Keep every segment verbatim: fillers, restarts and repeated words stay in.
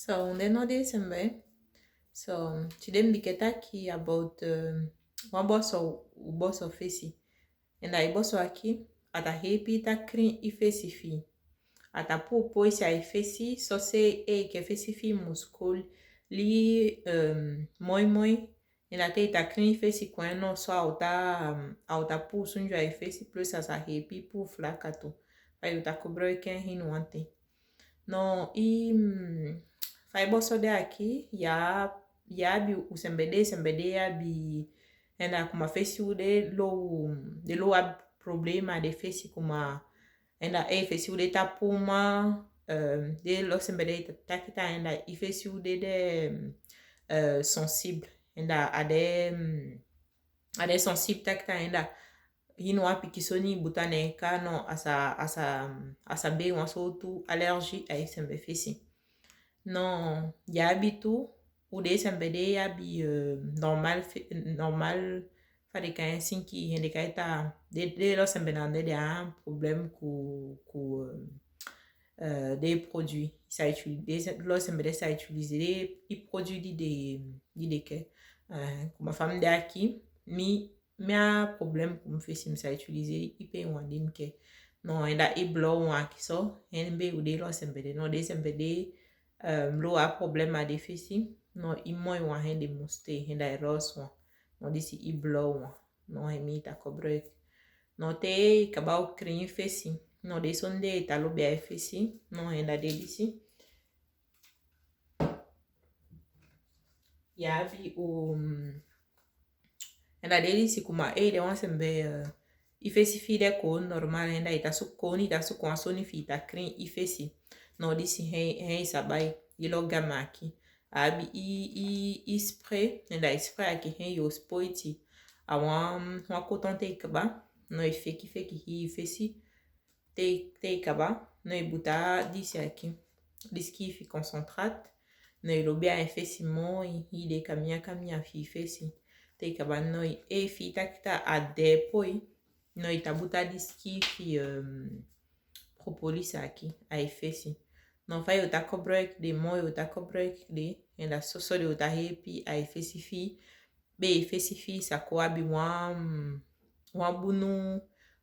So, un de no de sembe. So, ci den biketa ki about, eh, wan boso, u boso fesi. Enda i boso aki, a ta hepi ta crin i fesi fi. A ta pu poisi a i fesi, so se e ke fesi fi muscul, li, ehm, moi moi, enda te i ta crin i fesi kuen no so a o ta, ehm, a o ta pu sunju a i fesi plus a sa hepi pu flaca tu. Fa i o ta cobro i ken hinu ante. No, i, mm, fa i boso de aki, ya, ya bi u sembe de, sembe de ya bi, enda kuma fesi u de lo, de lo a problema de fesi kuma, enda e fesi u de ta puma, eh, de lo sembe de ta, ta kita, enda i fesi u de de, mm, eh, sensible, enda a de, mm, a de sensible ta kita, enda hinu a piki soni buta neka, no, a sa, a sa, a sa be wan sortu allergie a i sembe fesi. No, ya bi tu, u de sembe de ya bi, eh, normal fe-, normal, fa de ka en sinki, hende ka ta, de, de lo sembe nande de a un problème ku, ku, eh, eh, de produit. Sa utili-, de se-, lo sembe de sa utiliser de, i produit di de, di de ke. Eh, kuma fam de aki, mi, mi a problème ku mi fesi mi sa utiliser i pe wan di mi ke. No, enda i blo wan aki so, hen be u de lo sembe de, no, de sembe de, ehm, lo a problema de fesi, no, i moi wan hen de muste, hen da i ros wan, no, disi i blo wan, no, hen mi ta cobro i. No, te i kaba u crin i fesi, no, de son de ta lo be a i fesi, no, hen da de disi. Ya bi u, mm, enda de disi kuma e de wan sembe, eh, i fesi fi de ko normal, enda i ta su ko ni ta su ko a soni fi ta crin i fesi. No, disi hen, hen i sa bai, i lo gama aki. A bi i, i, i spray, enda i spray aki hen i o spoiti. A wan, wan coton te i kaba, no, i feki feki hi i fesi. Te, te i kaba, no, i buta disi aki, diski fi concentrate, no, i lo be a i fesi mo, i, i de kamia kamia fi i fesi. Te i kaba, no, i, e fi ta kita a de poi, no, i ta buta diski fi, ehm, propolis aki, a i fesi. No, fa i o ta cobro i de mo, i o ta cobro i de, enda so so de o ta hepi a i fesi fi, be i fesi fi sa ko abi wan, wan bunu,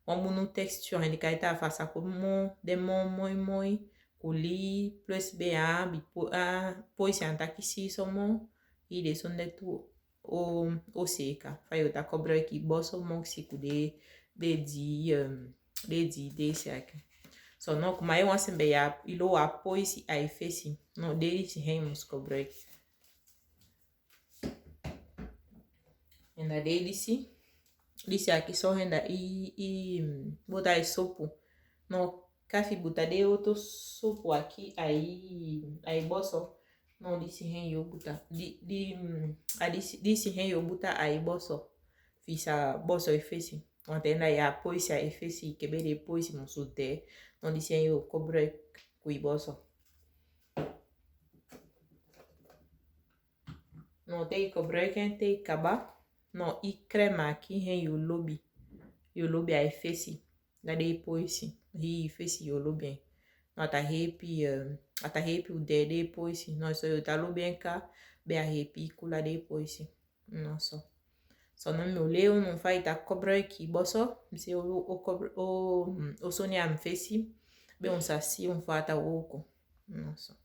wan bunu texture, hen di ka i ta fa sa ko mo, de mo, moi, moi, ku li, plus be a, bi po, a, poisi anta ki si so mo, i de son de tu, o, o seka, fa i o ta cobro i ki boso mo si ku de, de di, ehm, de di, de seka. So no, kuma i wan sembe ya, i lo a poisi a i fesi, no, de disi hen i mus cobro i. Enda de disi, disi aki so hen da i, i, mm, bota i sopu. No, kafi buta de oto sopu aki a i, a i boso. No, disi hen i o buta. Di, di, mm, a disi, disi hen i o buta a i boso. Fi sa boso i fesi. Wante enda ya poisi a i fesi, ke be de poisi musu de. No, disi hen i o cobro i ku i boso. No, te i cobro i ken te i kaba. No, i crema aki hen i o lobi. I o lobi a i fesi. La de i poisi. Hi i fesi i o lobi. No, a ta hepi, eh, a ta hepi u de de i poisi. No, so i o ta lobi en ka, be a hepi ku la de i poisi. No, so. So no, mi o leu, no, fa i ta cobro i ki boso. Mi se o, o cobro, o, mm, o soni a mi fesi. Be un sa si un fa ta woko. No, so.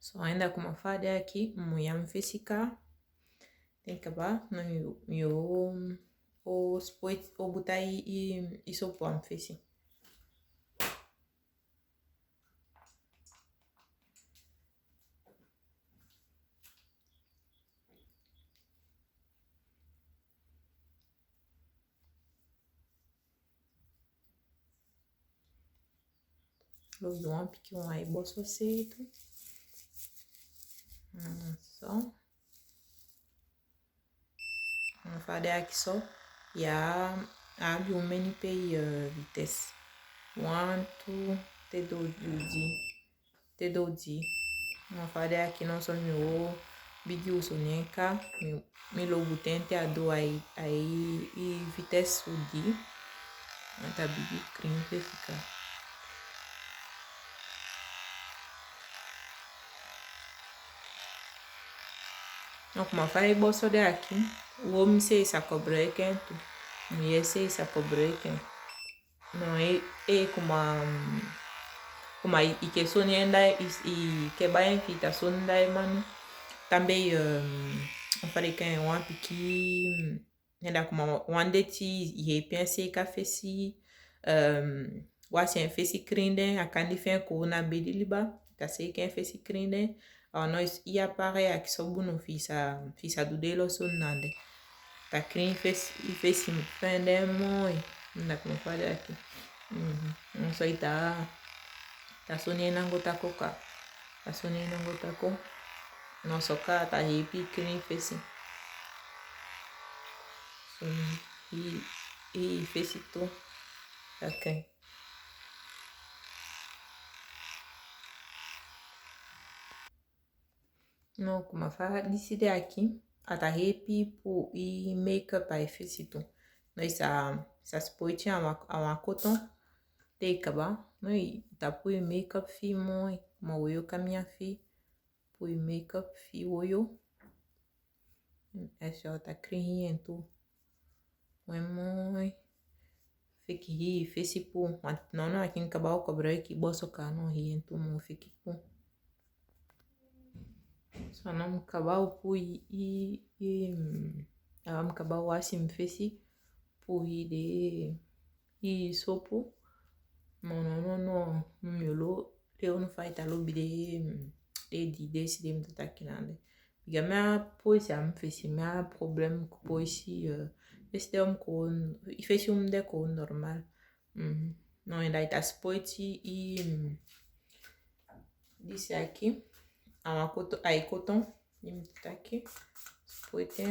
So, ainda kuma fa de aki, mu ya mi fesi ka. Te i kaba, no, mi o, mi o, o spoit, o buta i, i, i sopu a mi fesi. Lo dua un pikin ai boso seitu. Mm, so. Mm, fa de aki so. Ya, abi un meni pei, eh, vitesse. One, two, te do di. Te do di. Ma fa de aki no so mi o bigi u so neka. Mi, mi lo butente a do ai, ai i vitesse u di. Anta bigi crin pe fika. No, kuma fai boso de aki, uomo sei sa cobreken tu, mulher sei sa cobreken. No, e, e kuma, kuma i, i ke soni enda, i, i ke ba en fita soni da e manu. Tambe, um, fari ke wan piki, enda kuma wan de ti i hepi en sei ka fesi, um, wasi en fesi krinden, a kandi fen ko na bedi liba, ta sei ke en fesi krinden, a no is i apare aki so bunu fisa, fisa dudelo so nande. Ta krin fesi, i fesi fende moi. Na kuma fade aki. Mhm. So ita, ta soni nango ta koka. Ta soni nango ta ko. No so ka ta hepi krin fesi. So i, i fesi tu. Ta krin. No, kuma fa disi de aki, a ta hepi pu i make-up a e fesi tu. No, i sa, sa spoiti a wan, a wan koton, te kaba, no, i ta pu i make-up fi moi, kuma woyo kamia fi, pu i make-up fi woyo. Eso ta krin hien tu. Moi, moi. Feki hi fesi pu. Wan, no, no, aki mi kaba o kobra ki boso ka no hien tu mo feki pu. So no mi kaba o pu i, i, i, mm, a mi kaba o wasi mi fesi pu hi de, hi sopu. No, no, no, no, no, mi lo, de unu fai ta lo bi de, mm, de di de si de mi ta taki nande. Biga mi a poisi am fesi, mi a problem ku poisi, eh, fesi de om ko, i fesi um de ko normal. Mhm. No, enda i ta spoiti i, mm, disi aki, a wan koton, a e koton, di mi ta taki, spoiti.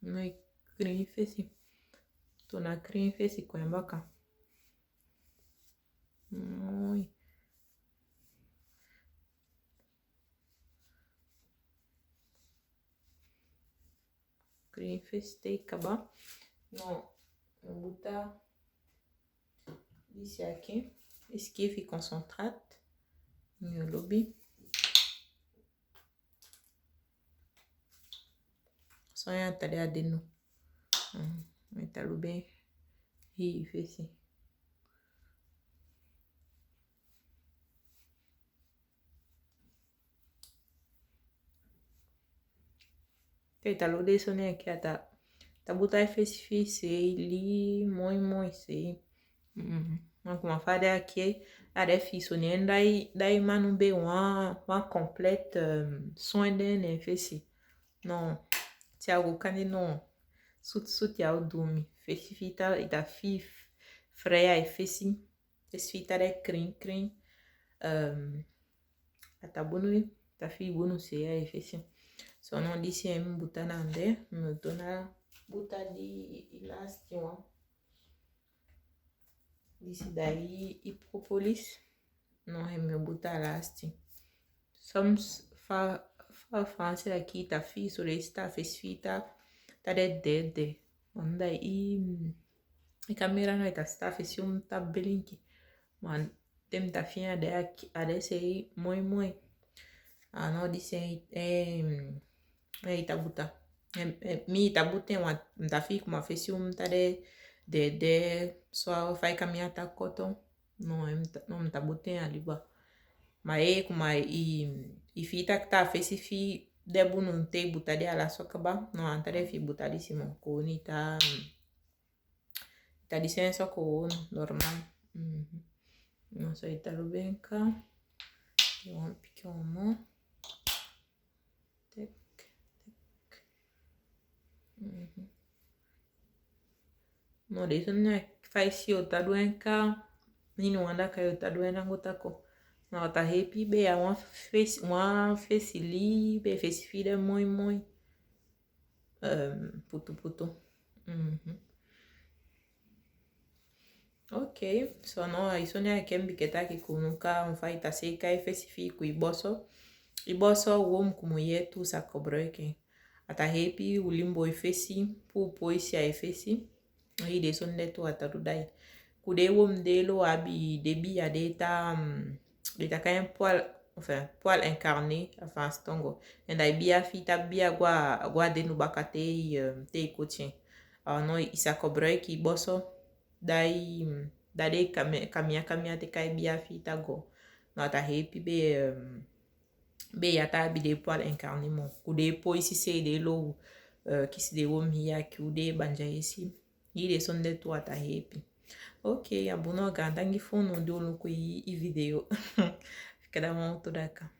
No, i krin fesi. Tona krin fesi ko en baka. Moi. Krin fesi te kaba. No, buta disi aki. Iski fi concentrat. Mi lobi. Sonia ta de adeno. Mm, mi ta lube. Hi fesi. Te ta lo de sonia ki ata. Ta buta e fesi fi sei li moi moi sei. Mm, ma kuma fa de aki, a de fi soni en dai, dai manu be wan, wan complète, euh, soin de ne fesi. No, ti ago kandi no. Sut, sut ya o dumi. Fesi fi ta, i ta fi f-, freya e fesi. Fesi fi ta de krin, krin. Euh, a ta bunu, ta fi bunu seya e fesi. So no disi em buta nande, mi tona buta di i lasti wan. Disi dai i propolis. No, e mi buta lasti. Som s-, fa, fa, fansi aki ta fi, so de sta fesi fi ta, ta de de de. Onda i, i kamera no e ta sta fesi um ta belinki. Ma dem ta fi a de aki, a de sei moi moi. A no disi e, e, e i ta buta. E, e, mi i ta buta e wan, mi ta fi kuma fesi um ta de, de, de, so fai kamia ta koton. No, em ta, no, mi ta buta e a liba. Ma e kuma i, i fi ta ta fesi fi de bunu te buta de a la so kaba. No, anta de fi buta di simo ko ni ta, ta di senso ko normal. Mhm. No so i ta lo ben ka. Ti wan piki wan mo. Tek, tek. Mhm. No, de sonia fai si o ta duen ka. Ni no anda ka o ta duen nango ta ko. No, ta hepi be a wan fesi, wan fesi li, be fesi fi de moi moi. Ehm, putu putu. Mhm. Ok, so no, i sonia ke mi ke taki ku nu ka, un fai ta sei ka e fesi fi ku i boso. I boso uomo ku muyer tu sa kobra ke. A ta hepi u limbo e fesi, pu poisi a e fesi. I de son de tu a ta du dai. Ku de uomo de lo abi de bi a de ta, mm, de ta ka en po al enfin, poil incarné, enfin, stongo. En dai bia fita bia gua, gua de nu baka te, eh, te coaching. Ah, no, i sa cobroi ki boso, dai, dai de camia, camia te kai bia fita go. No, ta hepi be, eh, be ya ta bi de poil incarné mo. Ku de po isi se de lo, eh, ki si de wo mi ya ki u de banja esi. I de son de tua ta hepi. Ok, abuno ga, dangi funu de unu ku i, i video. Fica da mão toda cá.